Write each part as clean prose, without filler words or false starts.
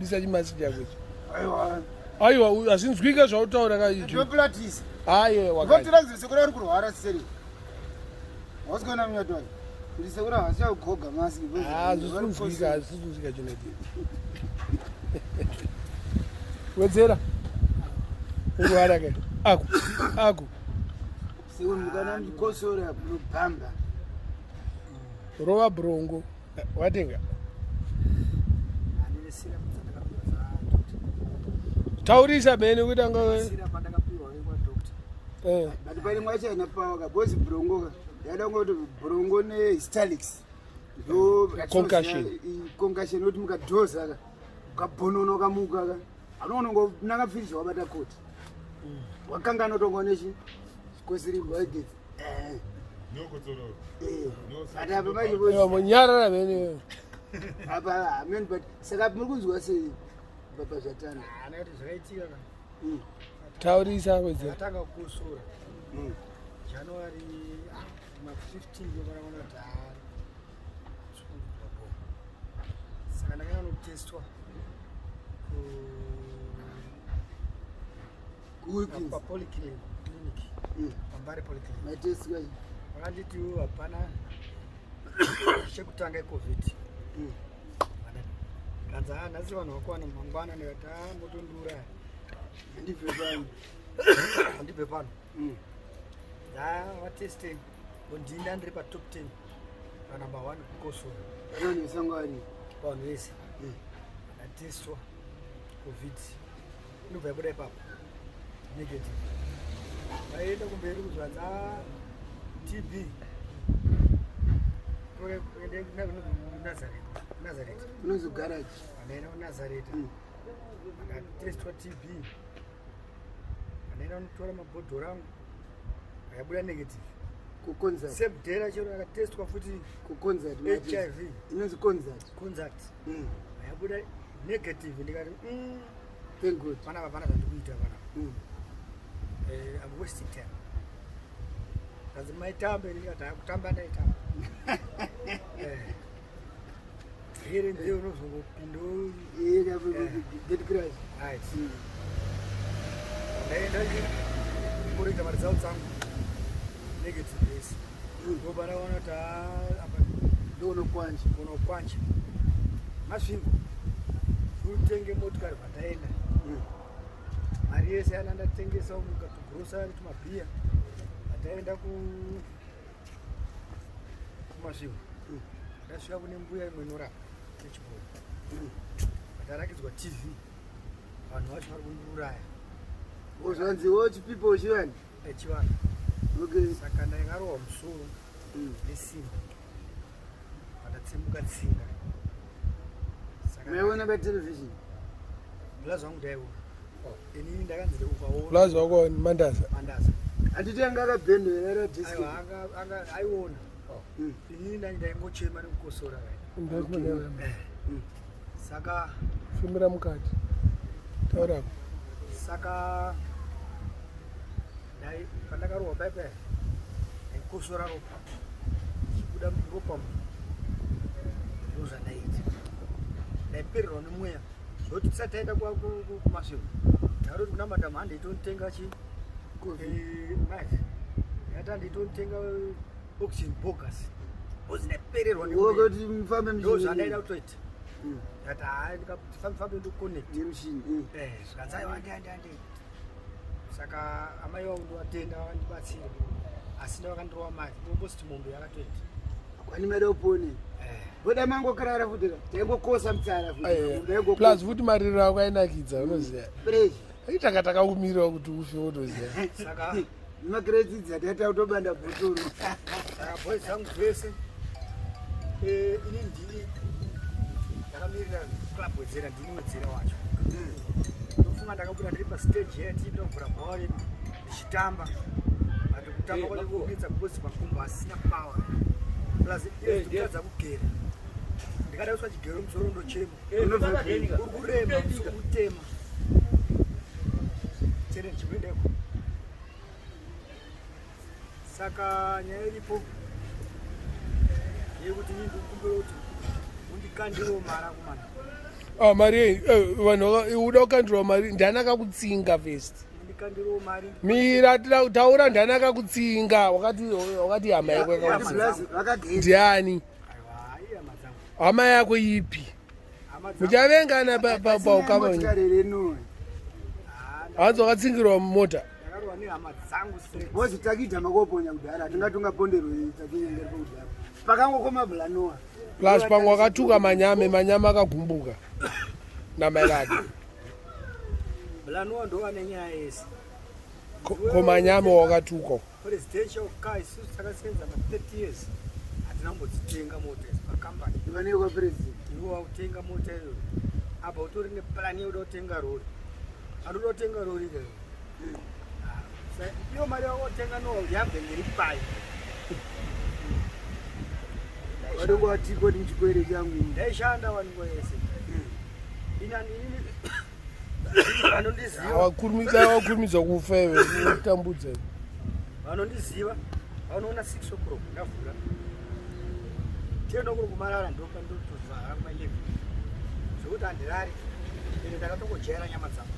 Bisa chimasi chako ichi. Aiwa, hazvinzwika zvautaura ka ichi. Ndinopilatisa. Aiwa. Ndinotiratidza sekuru ari kurwara seri. Hausi kuona munyato wacho. Kuti sekuru havasi kugoga mask. Ah, hazvisinzwika, hazvisinzwika Junaid. Wedzera. Urwara ke. Aku. Aku. Sekuru mukana mukosora munobhamba. Rova brongo. Watenga. Taurisa mene kuti anga eh. But pane mwacho haina power ka boss brongo ka. Yaida kungoti brongo ne Stalix. Ndo concussion. Concussion kuti mukadhoza ka. Ukabhonono kamuka ka. Anoona ngo nanga finish wabata court. Wakangana tongo nechi. Kosiri waigezi. Eh. Nyarara mene. Apa amen but saka muri kunzwa sei baba zvatanga. Ana kuti zvakaitika ka. Taurisa wedzera. Atanga kusura. January ma 15 ndokana kuona kuti ah saka ndakanga notestwa ku papolyclinic pambare polyclinic vakanditi hapana chekutanga icovid kanzi ha nhasi vanhu vakuwana mangwana ndikati ha motondiuraya handibve pano handibve pano ndavateste ndinda ndiri patop 10 panumber one kukosora vanhu vesango vanhu vese ndatestwa covid inobva yabuda ipapo negative vaenda kumberi kuzvanza tb nazareti unonzi garage andaenda kunazareta akatestwa tb andaenda kunotora mabhodhoro angu akabuda negative kuconcert same day racho akatestwa futi kuconcert hiv inonzi concert concert yabuda negative ndikati thank god panapa pana zvandikuita panapa I'm wasting time kanzi maitambe ndikati hakutamba ndaitamba here ndiye unozongopinda get crash right ndaenda kureita mari dzavo dzangu negative yese ndobva ndaona kuti apa ndonokwanja unokwanja masvingo utenge motikari bvandaenda mari yese yana ndatengesa mukatogrosari tumabhiya bvandaenda kumasvingo ndasvika kune mbuya imwe inorapa nechibhoyi ndarakidzwa tv vanhu vacho vari kundiuraya zvanzi wo chipipo chivanhu echivanhu okay saka ndaingarohwa musoro nesimba pandatsemuka tsinga saka maiona patelevision mulazi wangu ndaiona inini ndakanzi ukaona Plaza wako Mandaza. mandaza handiti anga akabhendo here radiski aiwa anga aiona inini ndai ndaingochema nekukosora kai saka Fumira mukati. Taura. Saka ndai pandakarohwa paipai ndaikosora ropa chibuda ropa ndo zvandaiita ndaipererwa nemweya zvoti tisati taenda kumasvingo ndakatoti kuna madam handeitonitenga chi mike ndakati handeitonitenga oxygen bogus bcause ndaipererwa nemweya kuti mufambe ndo zvandaida kutoita ndikati hai ndikafambe fambe ndoconnect nemushini zvikanzi aiwa ande ande ande saka amai vangu ndovatenda vakandibatsira asi ndavakandirova mari almost mombe yakatoita kwani maida upone boda mangokarara futi ka taingokosa mutsara futi Plus futi mariro ako ainakidza unoziva. fresh Aitaka takakumirira kuti ufe unoziva. Saka nemakiretsi dzataita kutobanda bhotoro saka boys zangu dzese ini ndini ndakamirira club wedzera ndini wedzera wacho ndofunga ndakabuda ndiri pastage yati ndovhura bhawa redu ndichitamba but kutamba kwacho kunetsa because makumbo asina power plus kutadza kugera ndikada kuiswa chigero musoro ndochema uri kurema musoro kutema chere ndichikuendeko saka nyaya iripo yekuti ini ndikukumbira kuti undikandirewo mari akomana. Ah, mari yei eh, vanhu uda kukandirwa mari ndiani akakutsinga first ndikandiriwo mari mira taura ndiani akakutsinga wakati wakati hama yako yakakutsiga ndiani hama yako ipi muchavengana paukama hanzi wakatsingirwa mumota bozi takiita makoponya kudhara tingatunga pondero takinyangeri pokudhara pakangokoma blanoa plus pamwe wakatuka manyame manyame akagumbuka namai vake blanoa ndowane nyaya yese ko manyame wakatuka presidential car isusu takasenza ma 30 years hatina kumbodzitenga mota idzi pakambani ivanei president iwe wakutenga mota iyoyo apa utori neplan yekuda kutenga rori anoda kutenga rori ke iyo mari yakotenga no yabve ngeri pai vadongo vatiko ndi muchikwere changu ndaishanda wanguva yese inani inini vanondiziva wakurumidza wakurumidza kufa iwe kutambudza vanondiziva vanoona 6 o'clock ndavhura 10 o'clock marara ndopa ndotovhara kuma 11 zvekuti handirari ende ndakatongojaira nyama dzangu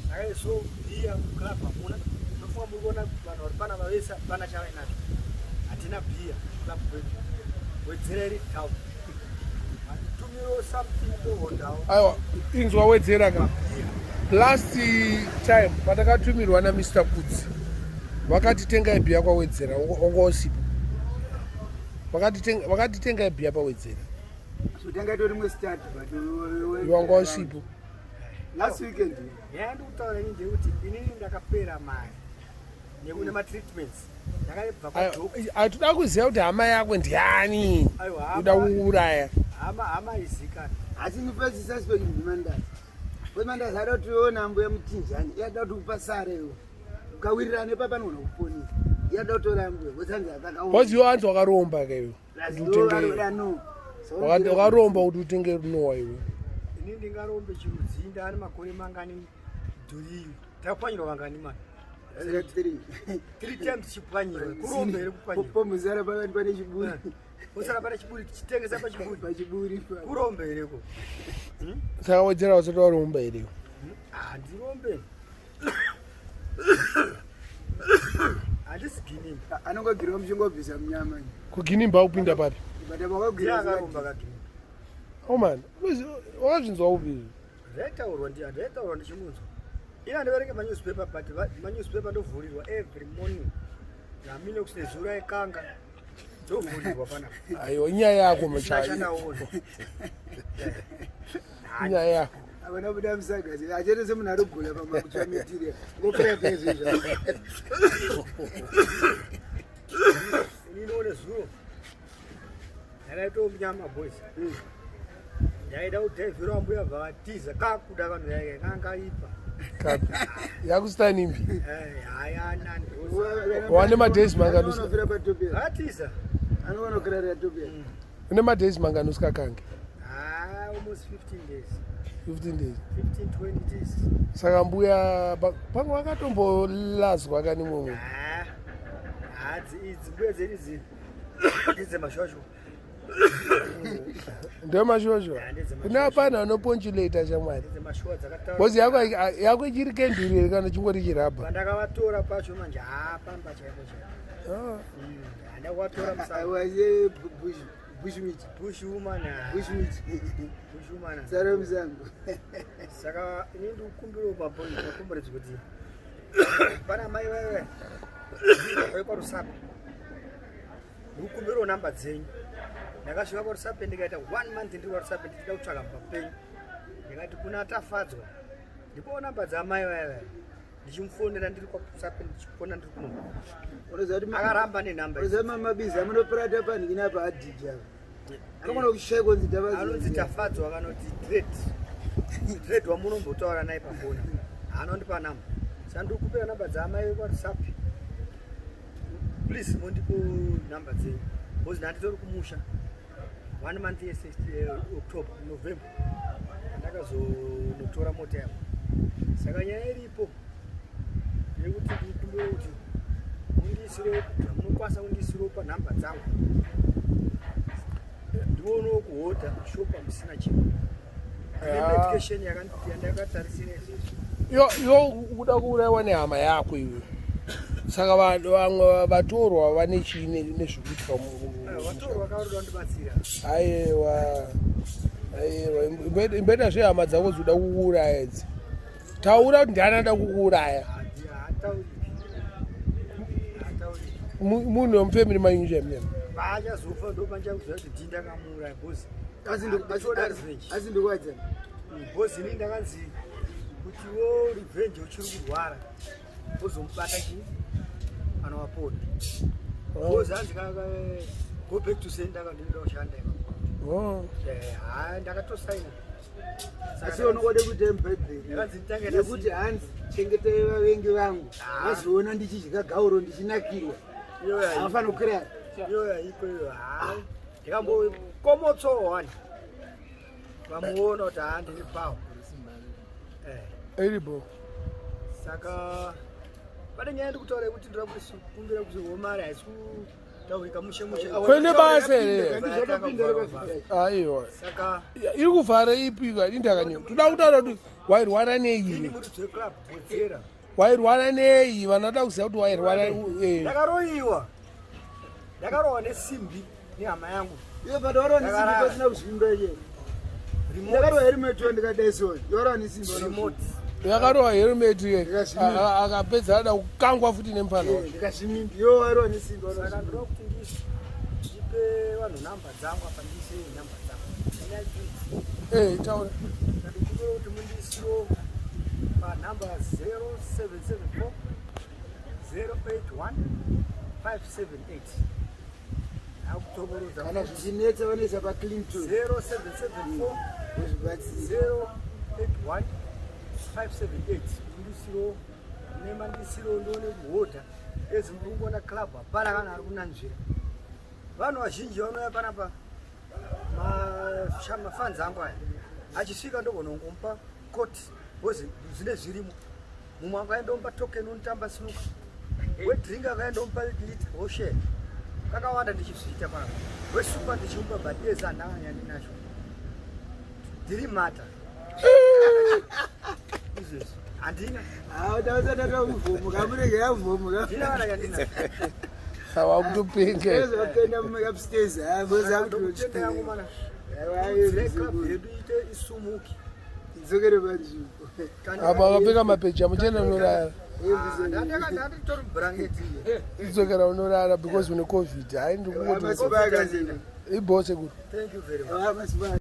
saka so bhiya club hamuna ndofunga muri kuona vanhu vari pana vavese hapana chavainacho hatina bhiya club kwedu wedzera iri town tumiro something tohodhawo aiwa inzwa wedzera ka last time patakatumirwa naMr Kutsi vakati tengai bhiya kwawedzera wanga usipo vakati tengai bhiya pawedzera so tanga itori rimwe start but wanga usipo last weekend nyaya ndikutaura ini ndeyekuti inini ndakapera mari nekune matreatments ndakabva kwadhok hatoda kuziva kuti hama yako ndiani Aiwa, uda kuuraya hama hama izikana asi ni first suspect ndimandazi mandazi ada kutiona mbuya muchinjani iyada kuti kupa sare iwe ukawirirana ipa panogona kuponesa iyada kutora mbuya wotsanzi akakaoma waziwa anzi wakaromba ka iwe Kuti wakaromba kuti utenge runowa iwe ini ndingarombe chirudzinda ane makore mangani dhuriyo takapwanyirwa vangani mani three times chipwanyirwa kurombe here kupwanyirwa pomuzara pakati pane chiburi usara pane chiburi tichitengesa pachiburi pachiburi kurombe hereko saka wedzera usati waromba here handirombe handisi ginimba anongogirwa muchingobvisa munyama kuginimba kupinda papi but wakagwira ndiakaromba kaginimba oman wakazvinzwa kupi izvi zvaitaurwa ndaitaurwa ndichingunzwa ini handiverenge manewspaper but manewspaper ndovhurirwa every morning naminox nezuro aikanga ndovhurirwa panapa aiwa inyaya yako machayo chanaona inyaya yako avana buda musagazi achete semunhu arigula pamakutsva material ngopera pezvizvo ini noone zuro ndakaitawo munyama boys ndaida kudhaivhira mbuya bva vatiza kakuda vanhu yaike kangaipa kapi yakusitanimbi hayanani Wane madays mangani Anonofira patopia vatiza anoonokirarira topia une madays mangani usikakange ha almost 15 days 15 days 15 20 days saka mbuya pamwe vakatombolazwa kani mumwe ha hadzi idzi mbuya dzedu idzi ndedzemashosho ndemashoshwa Ya, ndedzemashoshwa. kune apana anoponchuleta shamwari ndedzemashuwa dzakataura bhozi yako ichiri kenduru here kana chingori chirabha pandakavatora pacho manje ha pamba chaipo chaipo Ah. handa kuvatora musango awaye bushmeat bush woman bushmeat bush woman sare musango saka ini ndikukumbirawo makomboredzi kuti pana mai vaive vekwarusape ndikukumbirawo namba dzenyu ndakasvika kwarusape ndikaita one month ndiri kwarusape ndichida kutsvaga mba penyu ndikati kuna tafadzwa ndipowo namba dzamai vaive ndichimufonera ndiri kwarusape ndichifona ndiri kuno unoziva kuti akaramba nenhamba idzi. unoziva mamabizi amunopurata panhikini apa adhiji ava anogona kushaikwa kunzi anonzi tafadzwa kanoti dred dred wamunombotaura naye pafoni anondipa namba saka ndikupira namba dzaamai vekwarusape please mondipo namba dzenyu because ndanditori kumusha one month yese October November ndakazonotora mota yangu saka nyaya iripo yekuti ndikukumbira kuti mundiisirewo zvamunokwanisa kundiisirewo panhamba dzangu Ndionewo kuhodha mushopa musina chinhu. Medication yandakatarisira izvezvi. Yo yo ukuda kuuraiwa nehama yako iwe. Saka vamwe vatorwa vane chii nezvekuitwa vatorwa karoda kundibatsira. Aiwa. Aiwa imboita zvehama dzako dzikuda kukuuraya idzi. Taura kuti ndiani anoda kukuuraya. Munhu wemufamily manyu chemene. Paachazofa ndopandichakuziva kuti ndini ndakamuuraya because asi ndikuwadza because ini ndakanzi kuti wo revenge uchiri kurwara wozomubata chii anowapona because hanzi go back to sender ndinoda kushanda ipapo. Oh. Eh, ndakatosaina asi unongode kuita mubhaibheri yekuti hanzi chengetai vavengi vangu Ah. vazoona ndichidya gauro ndichinakirwa havafanira kukwira iyoyo haiko iyo ha ndikambokomotsowo wani vamuona kuti haa ndiri pawo Eh, Iribo. saka pane nyaya ndikutaura yekuti ndoda kukumbira kuti homari haisi kutaurika mushe mushe Kwene basa here? Zvakapinda rakavhara. Aiwa. Saka Iri kuvhara ipi ka indakanyaya. Toda kutaura kuti wairwara nei ini iwe. muridzi weclub Wedzera. Wairwara nei? Vanoda kuziva kuti wairwara eh. Ndakaroyiwa, ndakarohwa nesimbi nehama yangu. Iwe patawarwa nesimbi pasina kuzvimba iye. Ndakarwa helmet yo ndikadai so. Yorwa nesimbi. Remote. Yakarohwa helmet ye. Ndikazvimba. Akapedza ada kukangwa futi nemupana wacho. Ndikazvimimbi. Yo warwa nesimbi. Saka ndoda kuti ndipe vanhu namba dzangu apa, ndiise namba dzangu. Eh, taura. Ndikumbira kuti mundiisirewo panhamba 0774 081 578. Akutsokorodza. Kana zvichinetsa vanoisa paClinton. 0774 Vozvibatsira. 081 578. Ndisirewo nemandisirewo ndione kuhodha ezi muri kuona club hapana kana ari kunanzvira. Vanhu vazhinji vanouya panapa, mafanzi angu aya achisvika ndogona kungomupa koti because zvine zvirimo. Mumwe akaendomupa token unotamba snooker, wedrink akaendomupa lita woshare. Kakawanda ndichizviita panapa, wesupa ndichimupa, but ezi handanga yandinacho, ndiri mata izvezvi handina. Ah, ndasati kuvhomuka murege yavhomuka. Ndina kana chandinacho. Wakutopenga. Vakaenda upstairs. Ah, Ndokutenda yangu mana club yedu ite isumuki. Dzokere panzvimbo. Apa wakapfeka mapeji amuchena unorara. Ndanditori bhurangeti. Idzokera unorara because une COVID. Hayi ndikungoti Masipa akazenda. ibhose kuri. Thank you very much. Masipa.